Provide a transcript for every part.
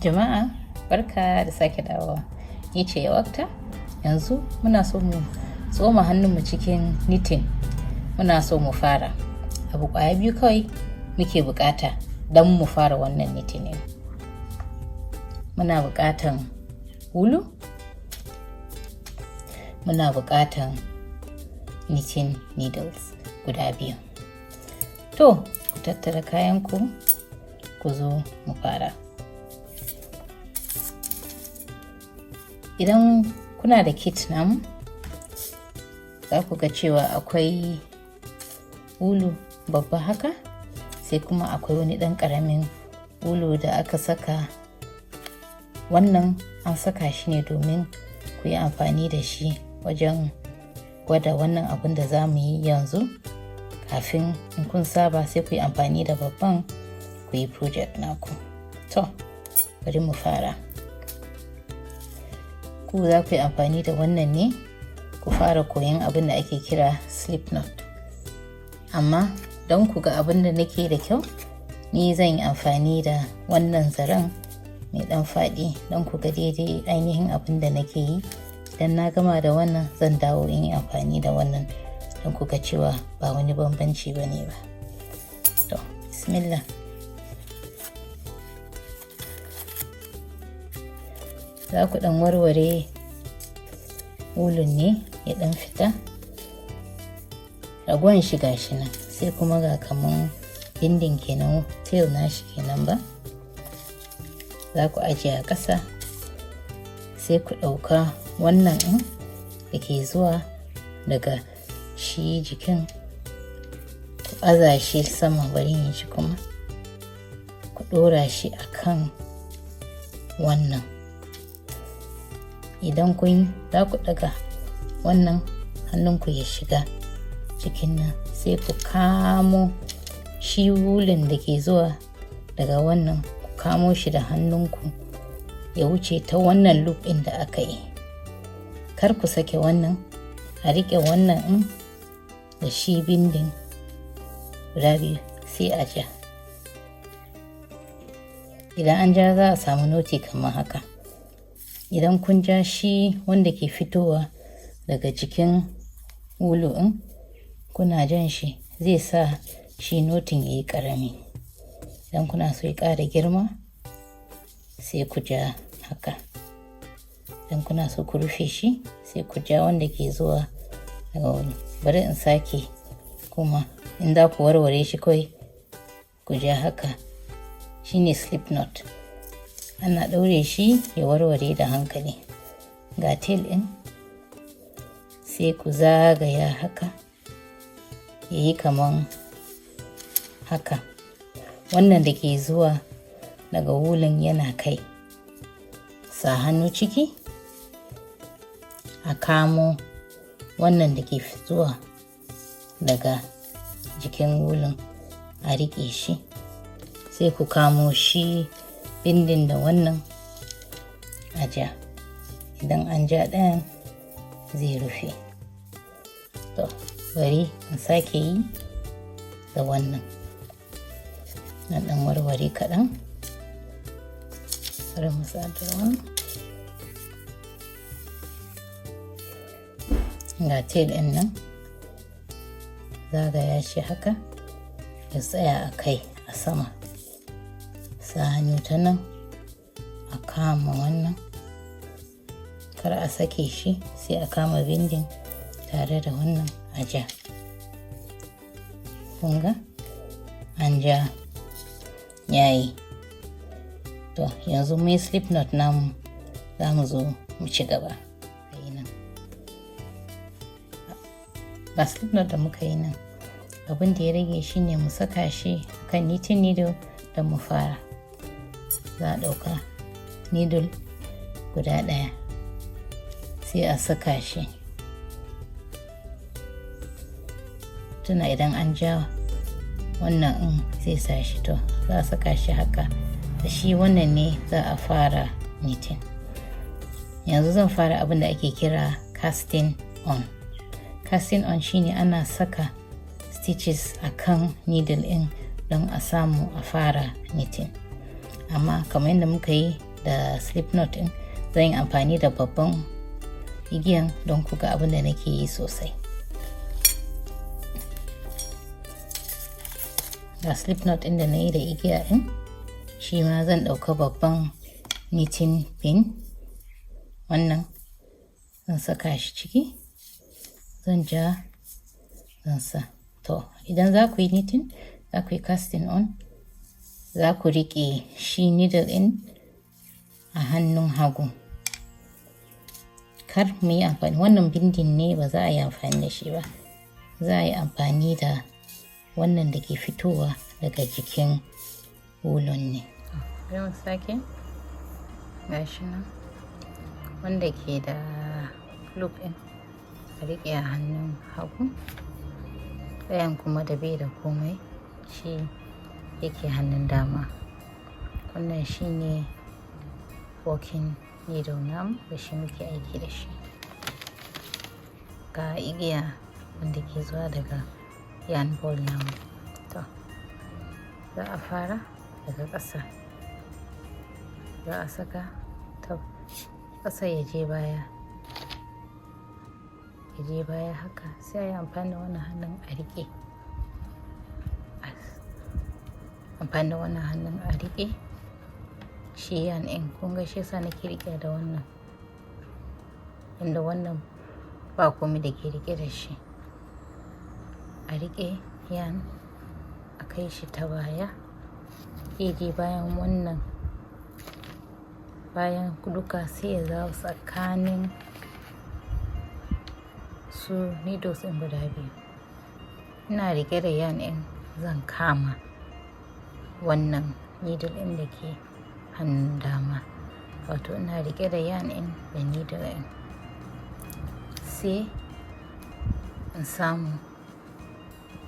Jama'a, barka da sake dawowa. Ni ce Yawakta. Yanzu muna so mu tsoma hannunmu cikin knitting. Muna so mu fara. Abu ƙwaya biyu kawai muke buƙata don mu fara wannan knitting ɗin. Muna buƙatan ulu, muna buƙatan knitting needles guda biyu. To, ku tattara kayanku, ku zo mu fara. Idan kuna da kit namu, za ku ga cewa akwai ulu babba haka, sai kuma akwai wani ɗan ƙaramin ulu da aka saka. Wannan an saka shi ne domin ku yi amfani da shi wajen gwada wannan abun da za mu yi yanzu. Kafin in kun saba, sai ku yi amfani da babban ku yi project naku. To, bari mu fara. Ku za ku yi amfani da wannan ne ku fara koyon abin da ake kira slip knot. Amma don ku ga abin da nake da kyau, ni zan yi amfani da wannan zaren mai ɗan faɗi don ku ga daidai ainihin abin da nake yi. Idan na gama da wannan, zan dawo in yi amfani da wannan don ku ga cewa ba wani bambanci ba ne ba. To, bismillah. Za ku ɗan warware ulun ne ya ɗan fita. Ragon shi gashi nan, sai kuma ga kaman bindin kenan, tail nashi kenan ba. Za ku ajiye a ƙasa, sai ku ɗauka wannan ɗin da ke zuwa daga shi jikin, ku aza shi sama. Bari in shi kuma. Ku ɗora shi a kan wannan. Idan kun za ku ɗaga wannan, hannunku ya shiga cikin nan, sai ku kamo shi wulin da ke zuwa daga wannan, ku kamo shi da hannunku ya wuce ta wannan loop ɗin da aka yi. Kar ku sake wannan, a riƙe wannan ɗin da shi bindin guda biyu, sai a ja. Idan an ja, za a samu noti kamar haka. Idan kun ja shi, wanda ke fitowa daga jikin ulu ɗin, kuna jan shi, zai sa shi notin ya yi ƙarami. Idan kuna so ya ƙara girma, sai ku ja haka. Idan kuna so ku rufe shi, sai ku ja wanda ke zuwa daga wani. Bari in sake kuma. In za ku warware shi, kawai ku ja haka. Shine slip knot. Ana ɗaure shi ya warware da hankali. Ga tail ɗin, sai ku zagaya haka ya yi kaman haka. Wannan da ke zuwa daga wulin yana kai. Sa hannu ciki, a kamo wannan da ke zuwa daga jikin wulin, a riƙe shi, sai ku kamo shi bindin da wannan, a ja. Idan an ja, ɗayan zai rufe. To, bari in sake yi da wannan. Na ɗan warware kaɗan. Bari mu sa da wannan. Ga tail ɗin nan, zagaya shi haka ya tsaya a kai a sama. Sa hannu ta nan, a kama wannan, kar a sake shi, sai a kama bindin tare da wannan, a ja. Kun ga an ja, yayi. To, yanzu mun yi slip knot namu, za mu zo mu ci gaba. Yi nan ba slip knot da muka yi nan, abin da ya rage shine mu saka shi kan knitting needle don mu fara. Za a ɗauka needle guda ɗaya, sai a saka shi. Tuna idan an ja wannan in zai sa shi. To, za a saka shi haka. Da shi wannan ne za a fara knitting. Yanzu zan fara abin da ake kira casting on. Casting on shine ana saka stitches a kan needle ɗin don a samu a fara knitting. Amma kamar yadda muka yi da slip knot ɗin. Zan yi amfani da babban igiyan don ku ga abin da nake yi sosai. Ga slip knot ɗin da na yi da igiya ɗin, shi ma zan ɗauka babban knitting pin, wannan zan saka shi ciki, zan ja, zan sa. To, idan za ku yi knitting, za ku yi casting on, za ku riƙe shi needle ɗin a hannun hagu. Kar mu yi amfani, wannan bindin ne, ba za a yi amfani da shi ba. Za a yi amfani da wannan da ke fitowa daga jikin wulon ne. Bari mu sake. Gashi nan, wanda ke da loop ɗin a riƙe a hannun hagu, ɗayan kuma da bai da komai shi yake hannun dama. Wannan shine working needle namu, da shi muke aiki da shi. Ga igiya wanda ke zuwa daga yarn ball namu. To, za a fara daga ƙasa. Za a saka ta ƙasa, ya je baya. Ya je baya haka, sai a yi amfani da wannan hannun a riƙe. Amfani da wannan hannun a riƙe shi yarn ɗin. Kun ga shi yasa nake riƙe da wannan. Inda wannan ba komai da ke riƙe da shi. A riƙe yarn, a kai shi ta baya. Zai je bayan wannan, bayan duka, sai ya zawo tsakanin su needles ɗin guda biyu. Ina riƙe da yarn ɗin, zan kama wannan needle ɗin da ke hannun dama. Wato ina riƙe da yarn ɗin da needle ɗin. Sai in samu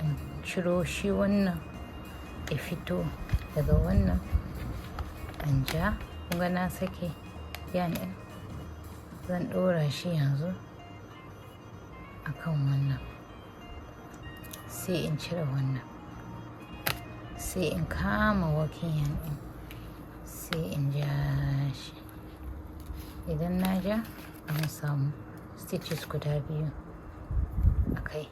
in ciro shi, wannan ya fito daga wannan, in ja. Kun ga na sake yarn ɗin. Zan ɗora shi yanzu a kan wannan. Sai in cire wannan. Sai in kama working yarn ɗin. Sai in ja shi. Idan na ja, mun samu stitches guda biyu a kai.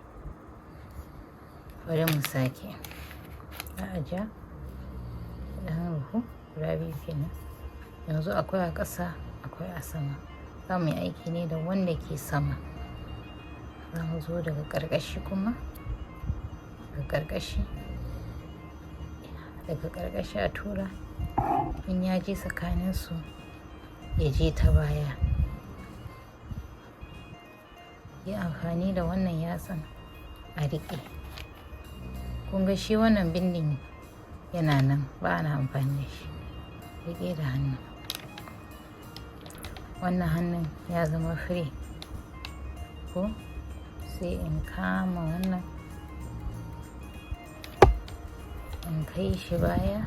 Bari mu sake. Za a ja ɗan ruhu guda biyu kenan. Yanzu akwai a ƙasa, akwai a sama. Za mu yi aiki ne da wanda ke sama. Za mu zo daga ƙarƙashi kuma, daga ƙarƙashi, daga ƙarƙashi a tura. In ya je tsakaninsu, ya je ta baya. Yi amfani da wannan yatsan a riƙe. Kun ga shi wannan bindin yana nan, ba na amfani da shi. Riƙe da hannu. Wannan hannun ya zama free. Ko sai in kama wannan, in kai shi baya,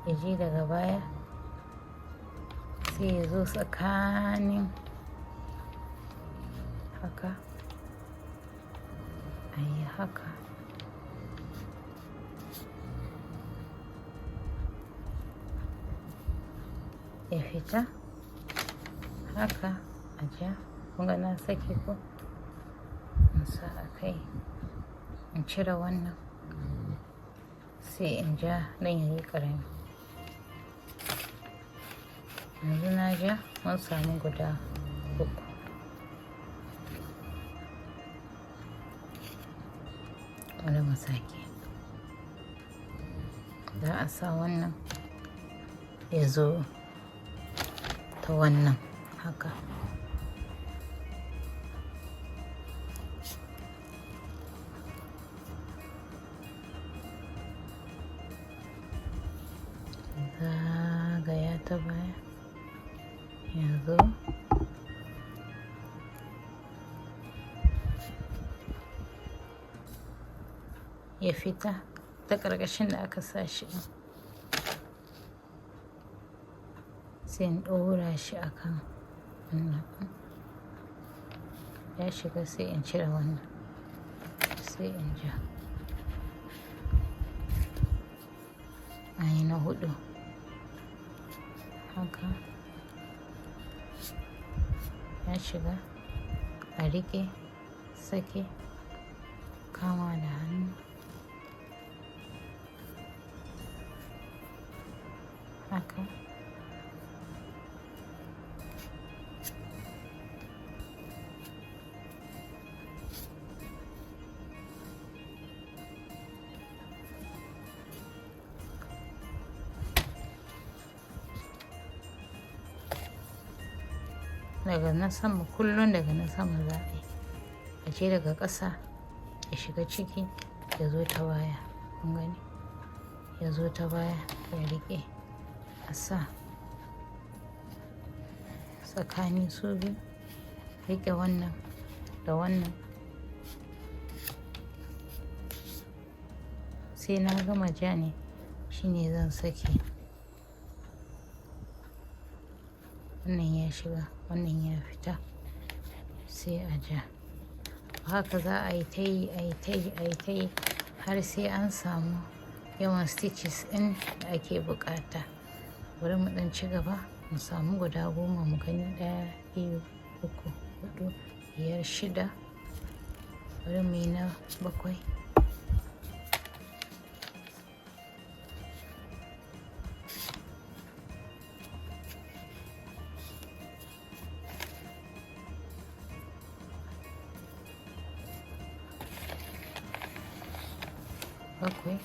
ya je daga baya, sai ya zo tsakanin haka, a yi haka. Ya fita haka, a ja. Kun ga na sake ko? In sa a kai, in cire wannan, sai in ja don ya yi ƙarami. Yanzu na ja, mun samu guda uku. Bari mu sake. Za a sa wannan ya zo ta wannan haka. Zagaya ta baya. Yanzu ya fita ta ƙarƙashin da aka sa shi ɗin. Sai in ɗora shi a kan wannan ɗin. Ya shiga, sai in cire wannan. Sai in ja. Anyi na huɗu. Haka ya shiga, a riƙe, sake, kama da hannu. Haka. Daga na sama, kullum daga na sama za a yi. A je daga ƙasa ya shiga ciki, ya zo ta baya. Kun gani? Ya zo ta baya ya riƙe. A sa tsakanin su biyu, riƙe wannan da wannan. Sai na gama ja ne shine zan sake. Wannan ya shiga, wannan ya fita, sai a ja. Haka za a yi ta yi, a yi ta yi, a yi ta yi har sai an samu yawan stitches ɗin da ake buƙata. Bari mu ɗan ci gaba mu samu guda 10 mu gani. 1, 2, 3, 4, 5, 6. Bari mu yi na 7. 7.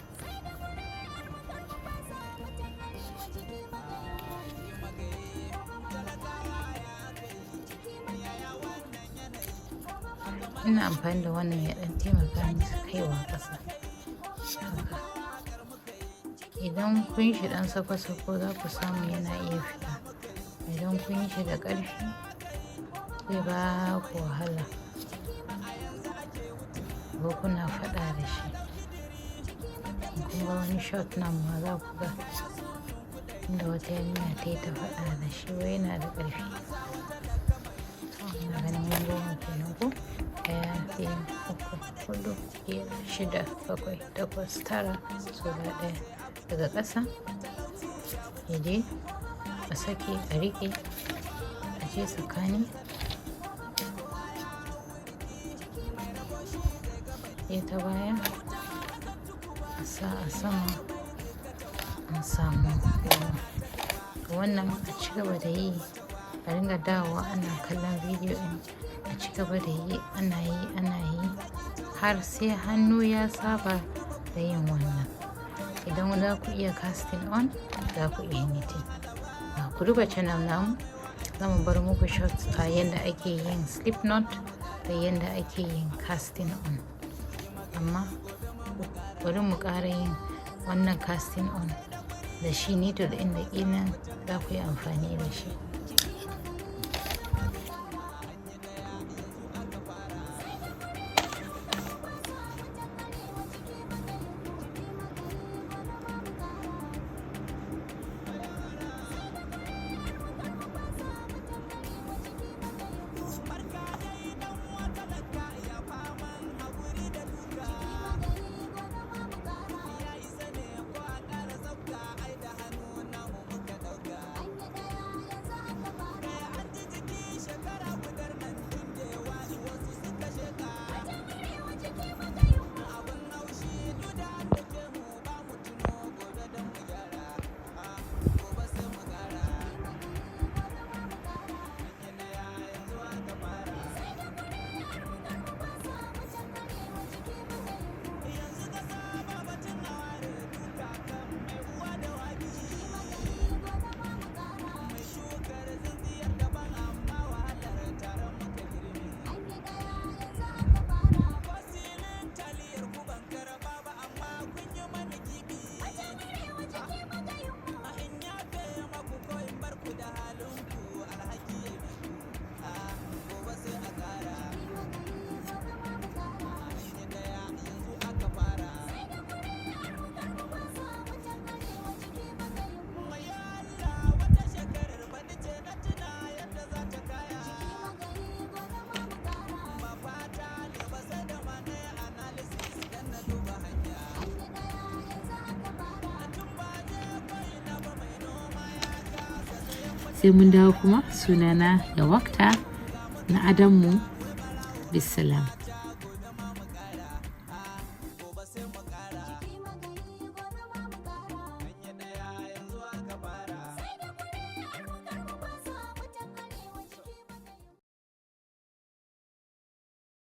Ina amfani da wannan ya ɗan taimaka min kaiwa ƙasa. Haka. Idan kun shi ɗan sako-sako, za ku samu yana iya fita. Idan kun yi shi da ƙarfi, zai ba ku wahala. Ko kuna faɗa da shi. Kun ga wani shot nan ma, za ku ga inda wata yarinya ta yi ta faɗa da shi, wai yana da ƙarfi. To, ina ganin mun goma kenan ko? 1, 2, 3, 4, 5, 6, 7, 8, 9, saura ɗaya. Daga ƙasa, ya je a sake, a riƙe, a je tsakani. Ya ta baya, a sa a sama, an samu 10. Wannan a ci gaba da yi, a ringa dawowa ana kallon bidiyo ɗin, a ci gaba da yi, ana yi, ana yi har sai hannu ya saba da yin wannan. Idan za ku iya casting on, za ku iya knitting. Ku duba channel namu, za mu bar muku shorts a yanda ake yin slip knot da yanda ake yin casting on. Amma bari mu ƙara yin wannan casting on da shi needle ɗin da ƙilan za ku yi amfani da shi. Sai mun dawo kuma. Sunana Yawakta na Adamu. Bisalam.